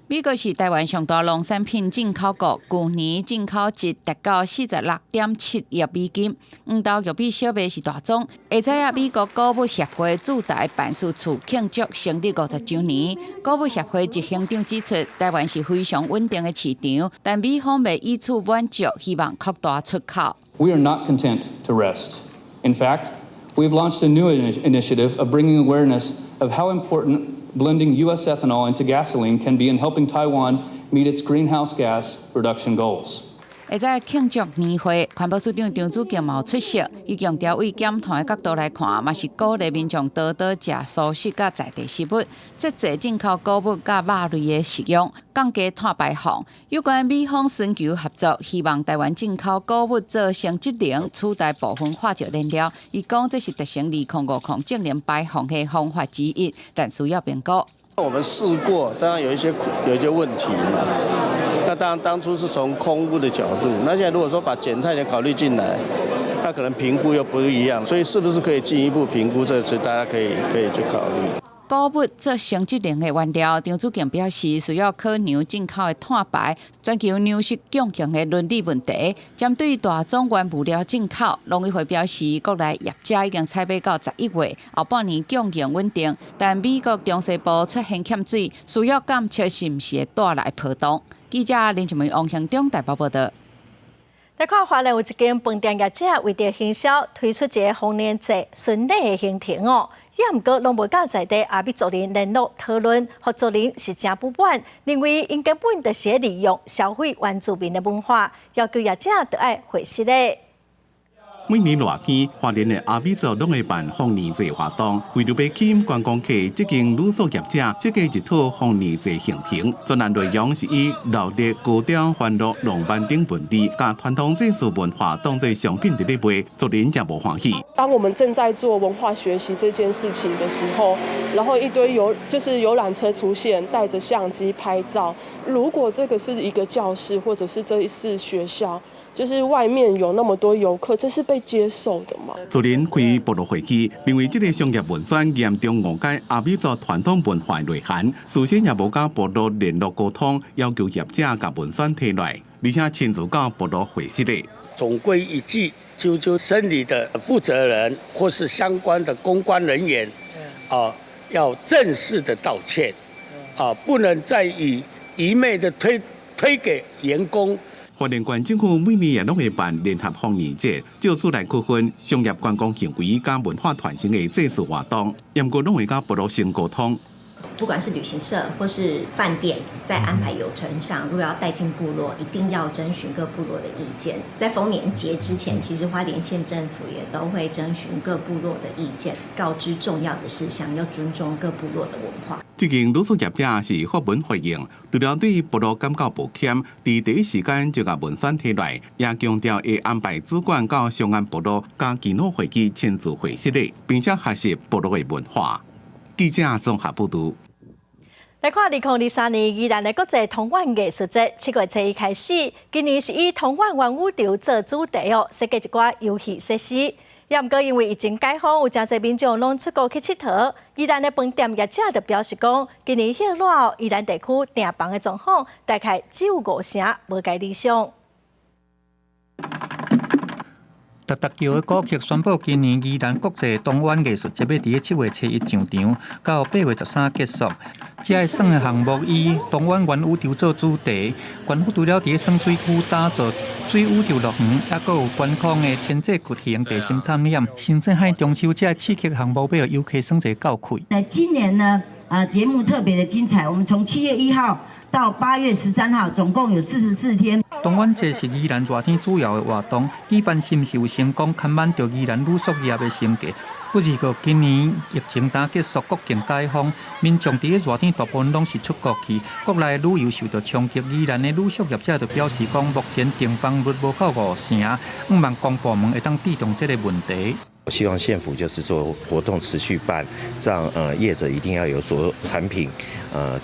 美國是台灣上大農產品進口國，舊年進口值達到46.7億美金。黃豆、玉米、小麥是大宗。下早仔，美國穀物協會駐台辦事處慶祝成立50週年。穀物協會執行長指出，台灣是非常穩定的市場，但美方袂以此滿足，希望擴大出口。 We are not content to rest. In fact, we have launched a new initiative of bringing awareness of how important blending U.S. ethanol into gasoline can be in helping Taiwan meet its greenhouse gas reduction goals. 會在慶祝年會，環保署長張子敬嘛有出席，伊強調對減碳的角度來看，嘛是鼓勵民眾多多食蔬食佮在地食物，節制進口穀物佮肉類的食用，降低碳排放。有關美方尋求合作，希望台灣進口穀物做生質能，取代部分化石燃料。伊講這是達成2050淨零排放的方法之一，但需要評估。我們試過，當然有一些問題嘛。那當然當初是從空污的角度，那現在如果說把減碳也考慮進來，那可能評估又不一樣，所以是不是可以進一步評估？這是大家可以去考慮。穀物做生質能的原料，張子敬表示需要考量進口的碳排、全球糧食供應的倫理問題。針對大宗原物料進口，農委會表示，國內業者已經採買到11月，後半年供應穩定。但美國中西部出現欠水，需要監測是毋是會帶來波動。記者林靜梅、王興中台北報道。來看花蓮有一間飯店業者為著行銷推出一个豐年祭巡禮的行程哦，也毋過攏無佮在地阿美族人聯絡討論，予族人是誠不滿，認為𪜶根本就是利用消費原住民的文化，要求業者著愛回實咧。每年熱天，花蓮的阿美族攏會辦豐年祭活動，為著欲吸引觀光客，這間旅宿業者設計一套豐年祭行程，專案內容是以鬧熱、高調、歡樂、浪漫等文字，共傳統祭祀文化當做商品佇咧賣，族人誠無歡喜。當我們正在做文化學習這件事情的時候，然後一堆遊就是遊覽車出現，帶着相機拍照。如果這個是一個教室，或者是這是學校，就是外面有那麼多遊客，這是被接受的嗎？族人開部落會議，認為這个商業文宣嚴重誤解阿美族傳統文化內涵，事先也無佮部落聯絡溝通，要求業者共文宣提來，而且親自到部落會室咧。總歸一句，就森林的負責人或是相關的公關人員，啊，要正式的道歉，啊，不能再以一昧的推給員工。花蓮縣政府每年也攏會辦聯合豐年節，藉此來區分商業觀光行為佮文化傳承的祭祀活動，毋過攏會佮部落先溝通。不管是旅行社或是飯店，在安排遊程上，如果要帶進部落，一定要徵詢各部落的意見。在豐年節之前，其實花蓮縣政府也都會徵詢各部落的意見，告知重要的事項，要尊重各部落的文化。這間旅宿業者是發文回應，除了對部落感覺抱歉，佇第一時間就共文宣提來，也強調會安排主管到雙安部落佮耆老會議親自會釋的，並且學習部落的文化。記者綜合報導。來看2023年宜蘭的國際童玩藝術節，7月初一開始，今年是以童玩元宇宙做主題哦，設計一寡遊戲設施。也毋過因為疫情解封，有誠濟民眾攏出國去𨑨迌。宜蘭的飯店業者就表示講，今年熱熱，宜蘭地區訂房的狀況大概只有五成，無蓋理想。逐逐叫的顧客宣布，今年宜蘭國際童玩藝術節欲佇咧7月初一上場，到8月13結束。這个耍的項目以童玩元宇宙做主題，縣府除了佇咧深水區打造水宇宙樂園，猶閣有觀光的天際巨型地心探險，甚至還中秋這个刺激項目，欲予遊客耍一个夠氣。那今年呢，啊，節目特別的精彩，我們從7月1號到8月13號，總共有44天。童玩節是宜蘭熱天主要的活動，舉辦是毋是有成功，牽絆著宜蘭旅宿業的生計。不過今年疫情剛結束，國境解封，民眾佇咧熱天大部分攏是出國去，國內旅遊受到衝擊。宜蘭的旅宿業者就表示講，目前訂房率無到五成，向望公部門會當注重這个問題。我希望縣府就是說活動持續辦，這樣業者一定要有所產品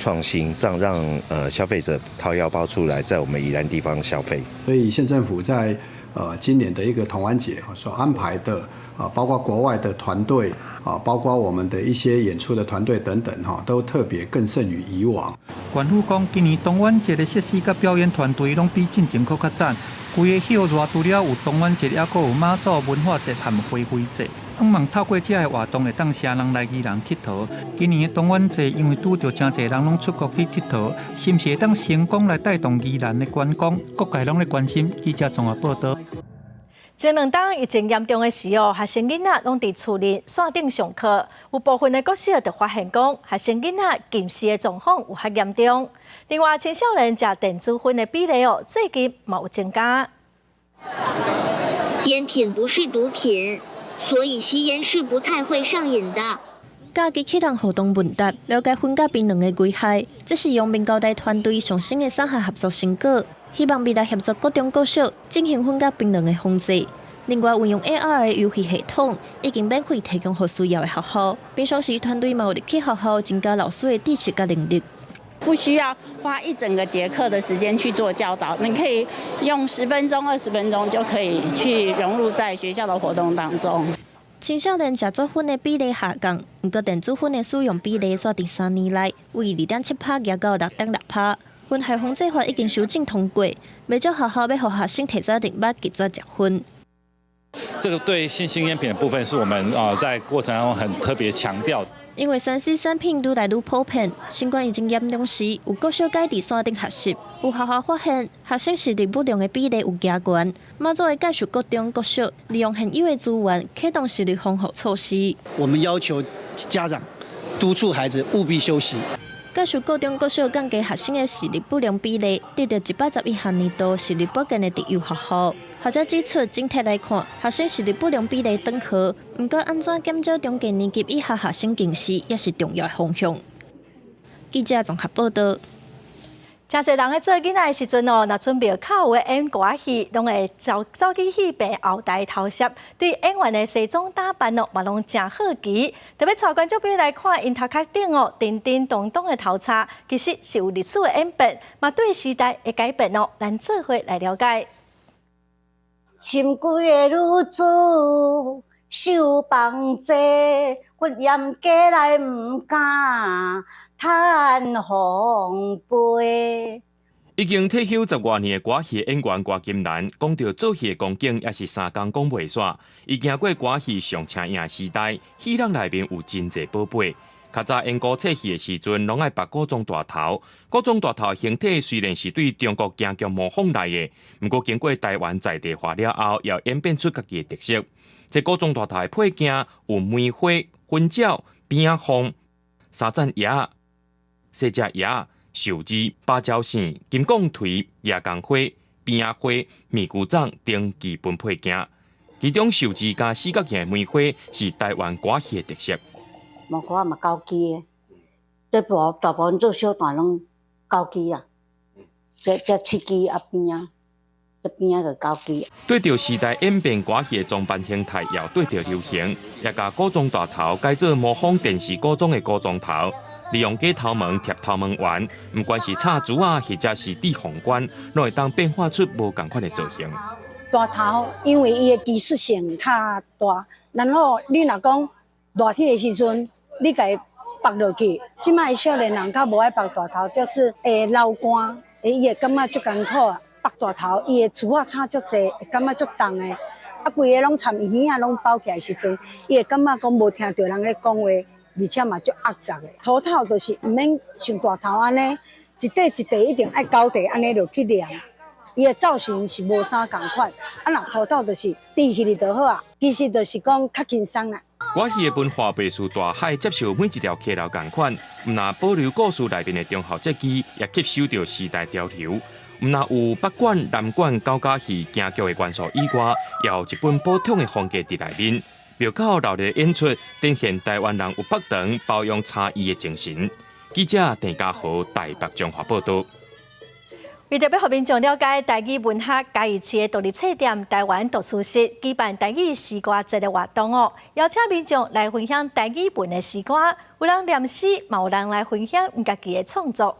創新，這樣讓消費者掏腰包出來，在我們宜蘭地方消費。所以縣政府在今年的一個童玩節所安排的啊，包括國外的團隊啊，包括我們的一些演出的團隊等等哈，都特別更勝於以往。縣府講，今年童玩節的設施佮表演團隊攏比進前閣較讚。規个歇熱除了有童玩節，猶閣有媽祖文化節和花卉節。向望透過這个活動，會當吸人來宜蘭𨑨迌。今年的童玩節因為拄著誠濟人攏出國去𨑨迌，是毋是會當成功來帶動宜蘭的觀光？各界攏咧關心。記者綜合報導。前兩冬疫情嚴重的時候，學生囡仔攏佇厝裡線頂上課，有部分的國小就發現講，學生囡仔近視的狀況有較嚴重。另外，青少年食電子煙的比例哦，最近嘛有增加。煙品不是毒品，所以吸煙是不太會上癮的。教機器人互動問答，了解薰佮檳榔的危害，這是陽明交大團隊上新的三項合作成果，希望未來協助國中國小進行薰佮檳榔的防治。另外，運用 AR 的遊戲系統，已經免費提供予需要的學校。平常時團隊嘛有入去學校增加老師的知識佮能力。不需要花一整個節課的時間去做教導，你可以用10分鐘、20分鐘就可以去融入在學校的活動當中。青少年食左薰的比例下降，毋過電子薰的使用比例煞佇3年內為2.7趴減到6.6趴。薰害防制法已經修正通過，袂少學校欲予學生提早認捌拒絕食薰。這個對新興菸品的部分，是我們啊在過程當中很特別強調。因為3C 產品愈來愈普遍，新冠疫情嚴重時，有國小改佇線頂學習，有學校發現學生視力不良的比例有加懸。馬祖會繼續國中國小利用現有的資源，啟動視力防護措施。我們要求家長督促孩子務必休息。教授國中國小降低學生的視力不良比例，得到111學年度視力保健的特優學校。學者指出，整體來看，學生視力不良比例轉好，毋過按怎減少中低年級以下學生近視，也是重要的方向。記者綜合報導。誠濟人咧做囡仔的時陣哦，若準備較有的演歌仔戲，攏會走走去戲棚後台偷攝，對演員的西裝打扮哦，嘛攏誠好奇。特欲帶觀眾朋友來看，𪜶頭殼頂哦，叮叮咚咚的頭插，其實是有歷史的演變，嘛對時代的改變哦，咱做伙來了解。深閨的女子受放債，我嚴格來毋敢趁防備。已經退休十外年的歌仔戲演員郭金蘭，講著做戲的光景，也是三工講袂煞。伊行過歌戲上車影時代，戲廊內面有真濟寶貝。較早演古册戲的時陣，攏愛縛古裝大頭。古裝大頭形體雖然是對中國京劇模仿來的，毋過經過台灣在地化了後，又演變出家己的特色。這古裝大頭的配件有梅花、粉鳥、扁仔鳳、三層葉、細隻葉、壽字、芭蕉扇、金剛錘、夜光花、扁仔花、面具粽等基本配件。其中壽字佮四角形的梅花是台灣歌戲的特色。毛歌嘛九支的，這部大部分做小段攏九支啊，這七支啊邊仔，這邊仔就九支。對著時代演變，歌戲的裝扮形態也對著流行，也共古裝大頭改做模仿電視古裝的古裝頭，利用假頭毛貼頭毛圓，毋管是插珠仔或者是戴皇冠，攏會當變化出無仝款的造型。大頭因為伊的技術性較大，然後你若講熱天的時陣，你共伊縛落去，這擺的少年人較無愛縛大頭，就是會流汗，伊會感覺足艱苦啊。縛大頭，伊的珠仔插足濟，會感覺足重的。啊，規个攏摻耳仔攏包起來的時陣，伊會感覺講無聽著人咧講話，而且嘛足壓雜的。塗頭就是毋免像大頭按呢，一塊一塊一定愛交替按呢落去粘。伊的造型是無啥仝款，啊若塗頭就是滴起去就好啊。其實就是講較輕鬆啦。歌戲的文化袂輸大海，接受每一條溪流仝款，毋但保留故事內面的忠孝節義，也吸收著時代潮流。毋但有北管、南管、高甲戲、京劇的元素以外，也有日本寶塚的風格佇內面。廟口熱烈的演出，展現台灣人有腹腸包容差異的精神。記者鄭家豪台北彰化報導。為著欲予民眾了解台語文學，嘉義市的獨立冊店台灣讀書室舉辦台語詩歌節的活動哦，邀請民眾來分享台語文的詩歌，有人念詩，嘛有人來分享𪜶家己的創作。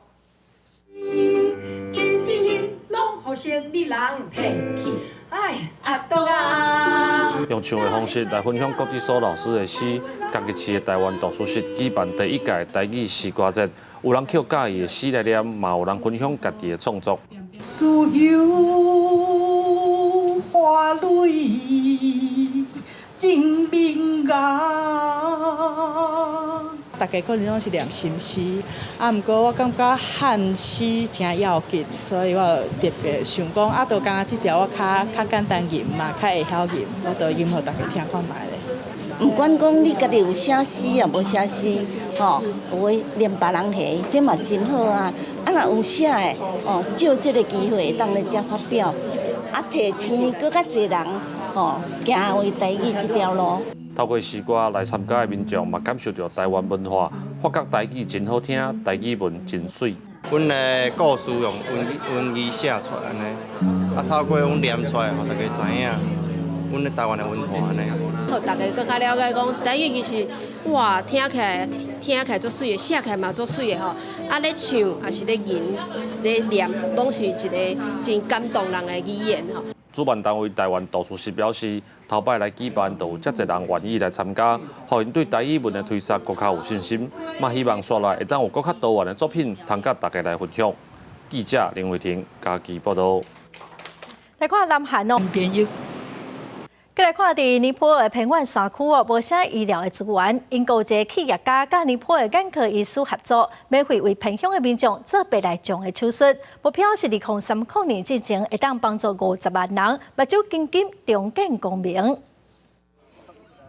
其實攏予城里人騙去，哎，阿東啊！用唱的方式來分享郭智書老師的詩。嘉義市的台灣讀書室舉辦第一屆台語詩歌節，有人抾佮意的詩來念，嘛有人分享家己的創作。自由花蕊真明顏。大家可能攏是念新詩，啊，毋過我感覺漢詩誠要緊，所以我特別想講，啊，就敢若這條我較簡單吟嘛，較會曉吟，我就吟予大家聽看覓咧。毋管講你家己有寫詩抑無寫詩，吼，有的念別人的，這嘛真好啊。啊，若有寫的，哦，藉這个機會會當來遮發表，啊，提醒閣較濟人，吼，行為台語這條路。透過詩歌來參加的民眾嘛，感受著台灣文化，發覺台語真好聽，台語文真媠。阮的故事用文字寫出來按呢，啊，透過阮念出來，予大家知影阮的台灣的文化按呢。予大家閣較了解講，台語其實哇，聽起來足媠的，寫起來嘛足媠的吼。啊，咧唱抑是咧吟、咧念，攏是一个真感動人的語言吼。主辦單位台灣讀書室表示，頭擺來舉辦，就有遮濟人願意來參加，予𪜶對台語文的推廣閣較有信心，嘛希望紲來會當有閣較多元的作品，通佮大家來分享。記者林慧婷嘉義報導。來看南韓哦。閣來看佇尼泊爾偏遠山區哦，無啥醫療的資源，英國一个企業家佮尼泊爾眼科醫師合作，免費為偏鄉的民眾做白內障的手術。目標是2030年之前，會當幫助50萬人目睭緊緊重見光明。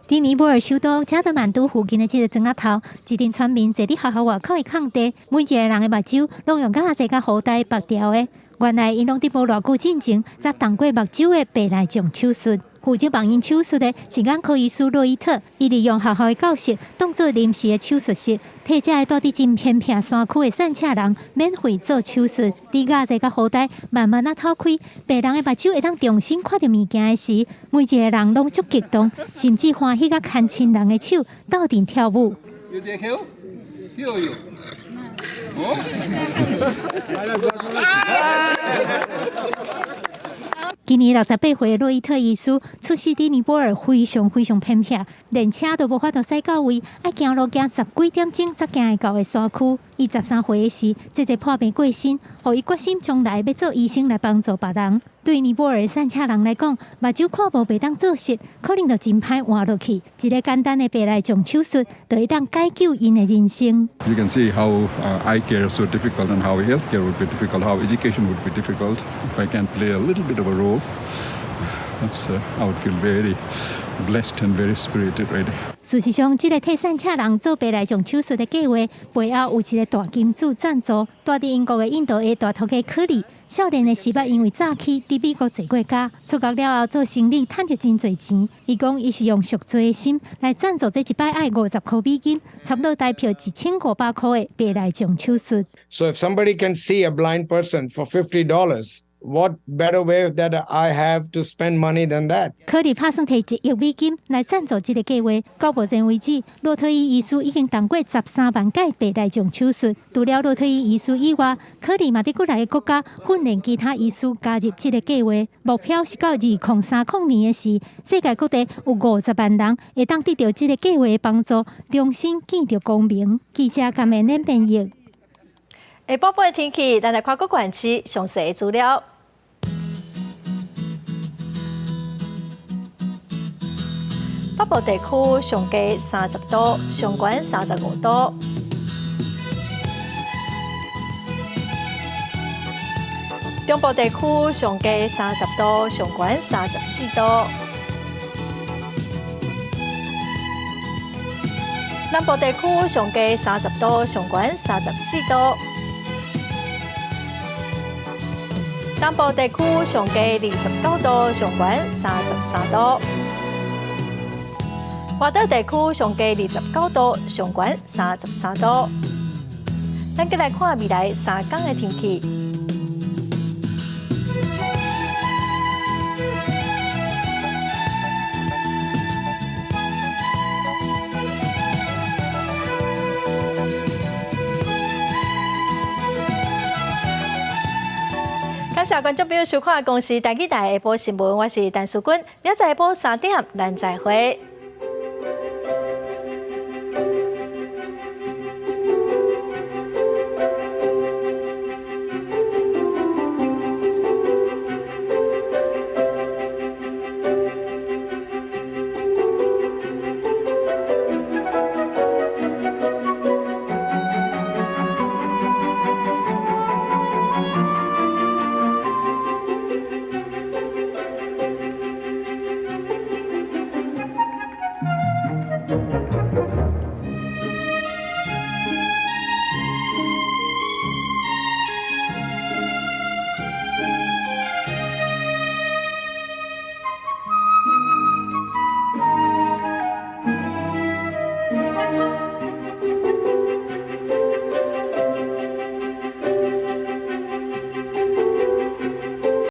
佇尼泊爾首都加德滿都附近的這个庄仔頭，一陣村民坐佇學校外口的空地，每一个人的目睭攏用甲仔濟佮雨帶縛牢的。原來𪜶攏佇無偌久進前，才動過目睭的白內障手術。負責幫𪜶手術的是眼科醫師洛伊特，伊利用學校的教室當做臨時的手術室，替這个住佇真偏僻山區的散赤人免費做手術。佇甲濟佮雨帶慢慢仔透開，病人的目睭會當重新看著物件的時，每一个人攏足激動，甚至歡喜甲牽親人的手鬥陣跳舞。有這跳，跳有。哦。今年68歲的洛伊特醫師出世佇尼泊爾非常非常偏僻，連車都無法度駛到位，愛行路行十幾點鐘才行會到的山區。伊13歲時，這個破病過身，予伊決心將來欲做醫生來幫助別人。對尼泊爾散赤人來講，目睭看無袂當做穡，可能就真歹活落去。一个簡單的白內障手術，就會當解救𪜶的人生。 You can see how eye care is so difficult and how healthcare would be difficult, how education would be difficult. If I can play a little bit of a role, I would feel very blessed and very spirited, really. 事實上，這个替散赤人做白內障手術的計劃背後有一个大金主贊助。蹛佇英國的印度裔大頭家柯里，少年的時捌因為詐欺佇美國坐過監，出獄了後做生意趁著真濟錢。伊講，伊是用贖罪的心來贊助這一擺愛50箍美金，差不多台票1500箍的白內障手術。 So if somebody can see a blind person for $50, what better way that I have to spend money than that？柯里拍算提1億美金來贊助這个計劃。到目前為止，洛特伊醫師已經動過13萬改白內障手術。除了洛特伊醫師以外，柯里嘛佇幾來个國家訓練其他醫師加入這个計劃。目標是到2030年的時，世界各地有50萬人會當得著這个計劃的幫助，重新見著光明。記者甘美恁編譯。下晡的天氣，咱來看各縣市詳細的資料。北部地區上低30度，上懸35度。中部地區上低30度，上懸34度。南部地區上低30度，上懸34度。東部地區上低29度，上懸33度。外島地區上低29度，上懸33度。咱閣來看未來3工的天氣。感謝觀眾朋友收看《公視台語台下晡新聞》，我是陳淑君，明仔載下晡3點，咱再會。